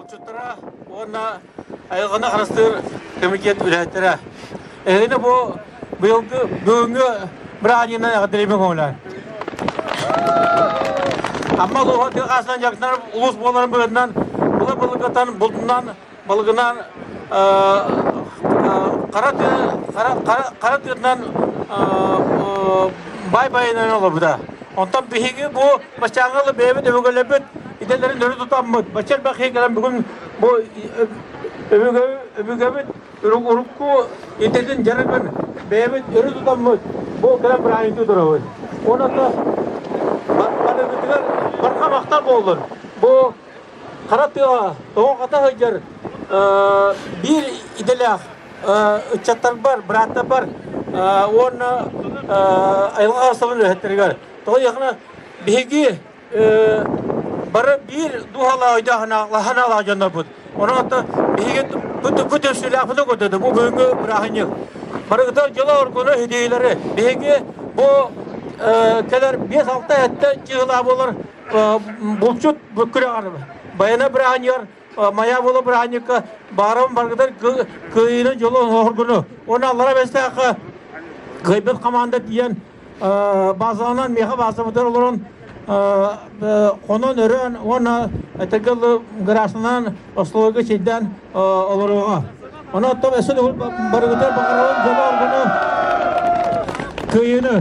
булчуттара уонна айылҕаны харыстыыр комитет үлэһиттэрэ. Эһигини бу быйылгы бүгүҥҥү бырааһынньыгынан эҕэрдэлиибин көҥүлээн. Амма улууһа тыа хаһаайыстыбанан дьарыктанар улуус буоларын быһыытынан былыр-былыргыттан булдунан, балыгынан хара тыа хара тыатынан баай байынан олорбута. Онтон биһиги бу баччааҥҥа ыла бэйэбит өбүгэлэрбит идэлэрин өрө тутаммыт, бачча элбэх киһи кэлэн бүгүн бу өбүгэбит урукку идэтин дьарыгын бэйэбит өрө тутаммыт бу кэлэн бырааһынньыктыы турабыт. Онон барыгытыгар барҕа махтал буоллун. Бу хара тыаҕа тоҕо-хата сылдьар биир идэлээх ыччаттарбар, бырааттарбар уонна айылҕа харыстабылын үлэһиттэригэр. Тоҕо диэххинэ, биһиги бары биир дууһалаах өйдөөх дьоннорбут. Онон оттон биһиги бу түмсүүлээхпитин көрдөрдө бу бүгүҥҥү бырааһынньык. Барыгытыгар дьолу-оргуну, ситиһиилэри. Биһиги бу кэлэр 5-6 сэттэ чыһылаа буолар булчут күрэҕэр байана бырааһынньыгар Майа буола бырааһынньыкка баарабын баргытар кыайыыны дьолу оһоргуну. Уонна аллара бэстээххэ кыайбыт команда тиийэн базаланан миэхэ базабытыгар олорон хонон өрөөн уонна этэргэ дылы гражданынан остолобуйга чэйдээн олоруоҕа. Онон оттон өссө да барыгытыгар баҕарабын дьолу-оргуну кыайыыны.